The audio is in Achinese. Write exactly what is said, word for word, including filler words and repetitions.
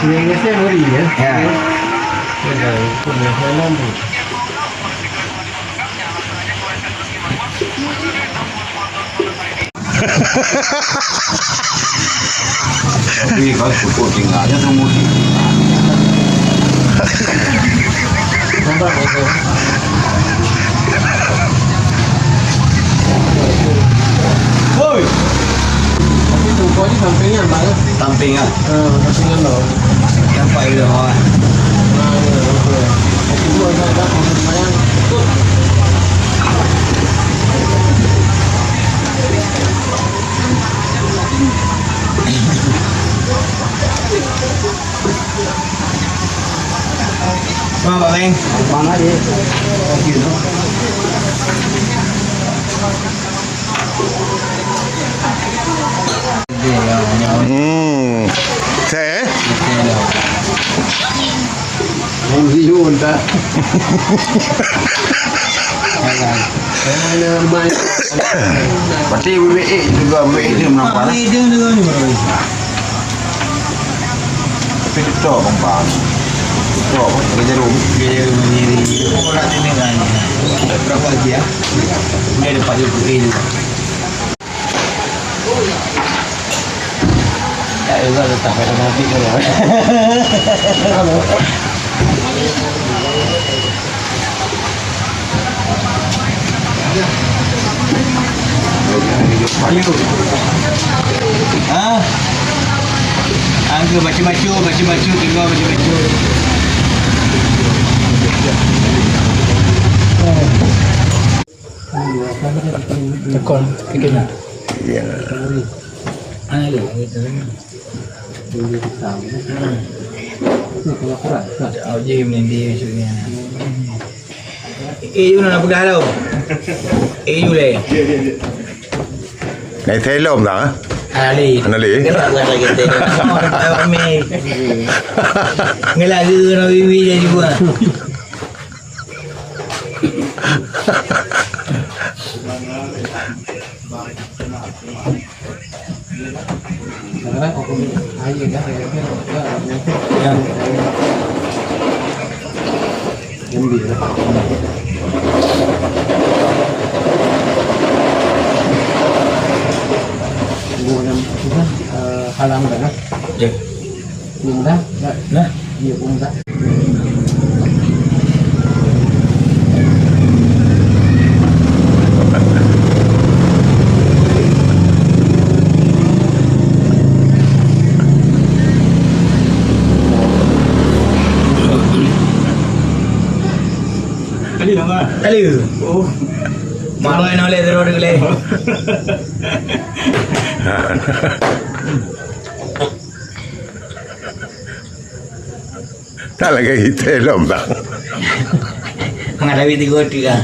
Yang biasa beri, ya? Ya. Ya, itu biasa nanti. Tapi kan cukup tinggalnya tu mudik. Nampak, Bos? Woi. Tapi tungkol ni sampingan, Pak, ya? Sampingan. Ha, sampingan tau. Nampak dia, ha. Ha, ya, okey. Itu pun ada, ada, ada, ada. Semangat, Pak Meng. Semangat, ya. Thank you, no. Hmm. Saya, eh? Yang liun tak? Berarti W W A juga, W W A dia menang. Tapi tetap, Bang. Tetap, pakai jarum. Dia jarum sendiri. Orang tengok kan. Berapa lagi, ya? Dia ada empat puluh A juga. Tak juga letak pada nabi tu lah. Ha? Angka baca-baca, baca-baca, tinggal baca-baca. Tekon, fikir. Ya. Auji meunindi maksudnya. Eh, you nak peugah tau. Eh, you leh. Naik telom dah, eh? Anali. Anali. Kenapa bukan lagi telom? Oh, ramai. Ngelak ke nak bibi dia juga. Halang dah, nah. Ya. Belum dah, dah. Nah. Iya, belum dah. Tadi nama? Tadi. Oh. Malu yang oleh terus dulu. Tak lagi kita lom, bang. Menghadapi tiga tiga.